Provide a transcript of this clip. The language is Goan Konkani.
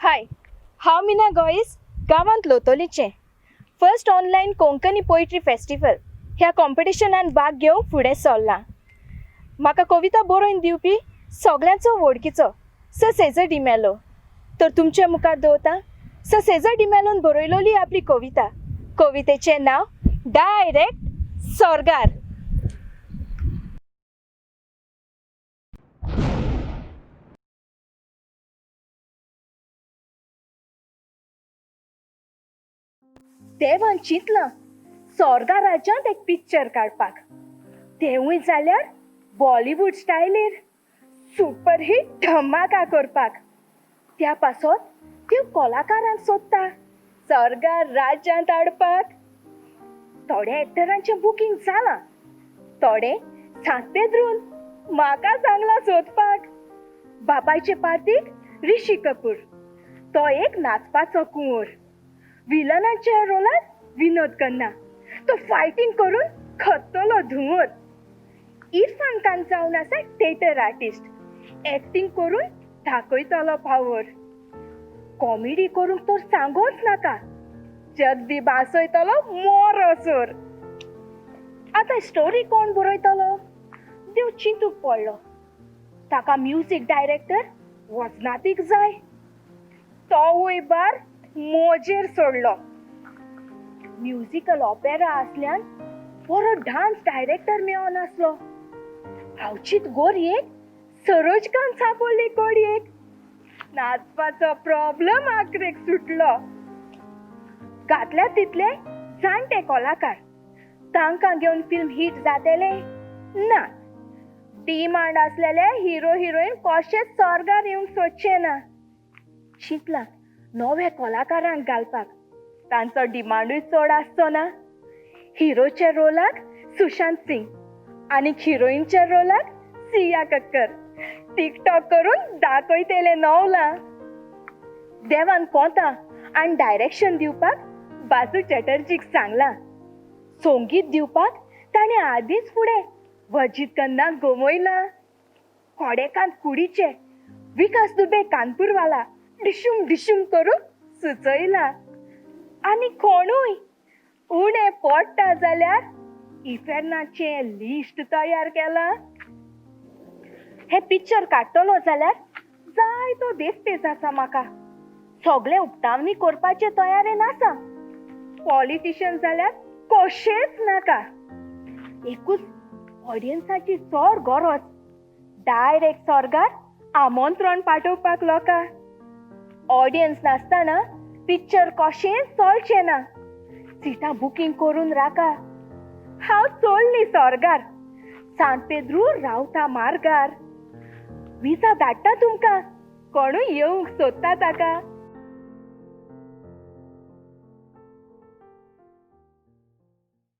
हाय, हांव मीना गोयस, गांवांत लोतोलीचें. First online Konkani poetry festival ह्या कॉम्पिटिशनान भाग घेवंक फुडें सरलां. म्हाका कविता बरोवन दिवपी सगल्यांचो वळखीचो सर सेजर डिमेलो. तर तुमचे मुखार दवरता सर सेजर डिमेलोन बरयलोली आपली कविता. कवितेचें नांव डायरेक्ट सोर्गार. देवान चिंतलां सोर्गा राज्यांत एक पिक्चर काडपाक, तेवूय जाल्यार बॉलिवूड स्टायलीर सुपरहीट धमाका करपाक. त्या पासत त्यो कलाकारांक सोदता सोर्गा राज्यांत हाडपाक. थोड्या एक्टरांचें बुकींग जालां, थोडे सांत पेद्रून म्हाका सांगलां सोदपाक. बापायचे पार्टीक ऋषी कपूर, तो एक नाचपाचो कुंवर. विलनाच्या रोलार विनोद खन्ना, तो फायटींग करून खत्तलो धुंवर. इरफान खान जावन आसा थिएटर आर्टिस्ट, एक्टींग करून दाखयतलो पावर. कॉमेडी करूंक तर सांगोच नाका, जगदीप हांसयतलो मोरोसोर. आतां स्टोरी कोण बरयतलो देव चिंतूंक पडलो. ताका म्युजीक डायरेक्टर वजनातीक जाय, तोवूय बार मोजेर सोडलो. म्युजिकल ऑपेरा आसल्यान बरो डान्स डायरेक्टर मेळनासलो. आवचीत गोरयेक सरोजकान सांपडली कोडयेक. नाचपाचो प्रॉब्लम आखरेक सुटलो. घातल्या तितले जाणटे कलाकार, तांकां घेवन फिल्म हिट जातले ना. डिमांड आसलेले हिरो हिरोईन कशेंच स्वर्गार येवंक सोदचे ना. चिंतलां नव्या कलाकारांक घालपाक, तांचो डिमांडूय चड आसचो ना. हिरोच्या रोलाक सुशांत सिंग आनी हिरोईनच्या रोलाक सिया कक्कर, टिकटॉक करून दाखयतले नवला. देवान कोंता आनी डायरेक्शन दिवपाक बासू चॅटर्जीक सांगलां. संगीत दिवपाक ताणें आदींच फुडें वजीत खन्नाक गमयला. कोडेकांत कुडीचे विकास दुबे कानपूरवाला डिशूम डिशूम करून सुचयला. आनी कोणूय उणें पडटा जाल्यार इफेर्नाचें लिस्ट तयार केलां. हें पिक्चर काडटलो जाल्यार जायतो देस्पेस आसा म्हाका. सगळें उक्तावणी करपाचे तयारेन आसा. पॉलिटिशियन जाल्यार कशेंच नाका. एकूच ऑडियन्साची चड गरज, डायरेक्ट स्वर्गार आमंत्रण पाठोवपाक लोकांक. ऑडियन्स नासतना पिक्चर कशेंच चलचें ना. सिटां बुकींग करून राखा. हांव चल्ली स्वर्गार, सांत पेद्रू रावता मार्गार. विजा धाडटा तुमकां, कोणूय येवंक सोदता ताका.